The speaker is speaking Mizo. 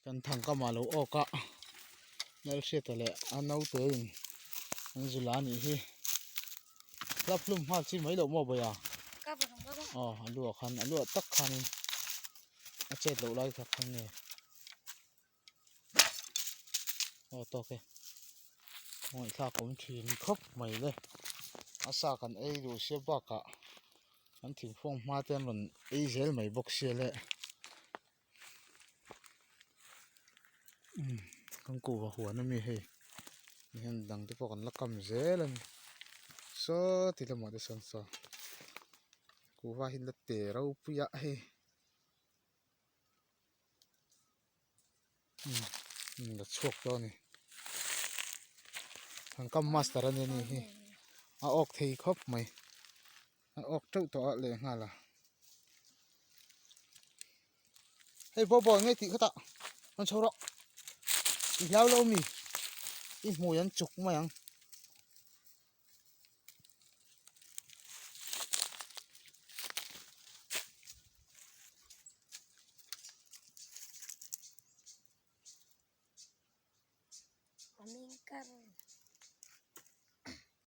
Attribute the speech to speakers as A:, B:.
A: Kan thangkam ah lo awk a Lalhriata leh a naute in an zul a nih hi hlap hlum nghal chi mai loh maw bawiha aw a lu ah khan a lu ah tak khanin a chet loh lai tak khan nge aw tawk e ngaihthlak awm thin khawp mai le a sa kan ei duh sia bakah an thingfawng hma te an rawn ei zel mai bawk sia le. Kan kuhva huan ami hei hian dang te pawh kan la kam zel a ni saw ti lamah te sawn saw kuhva hi la te ropui a hei umm la chhuak tawh a ni an kam master a nia ni hi a awk thei khawp mai a awk teuh tawh a lehnghal a. Hei bo bo nge tih khatah an chho rawh i hlau lo mi i hmui an chuk mai ang.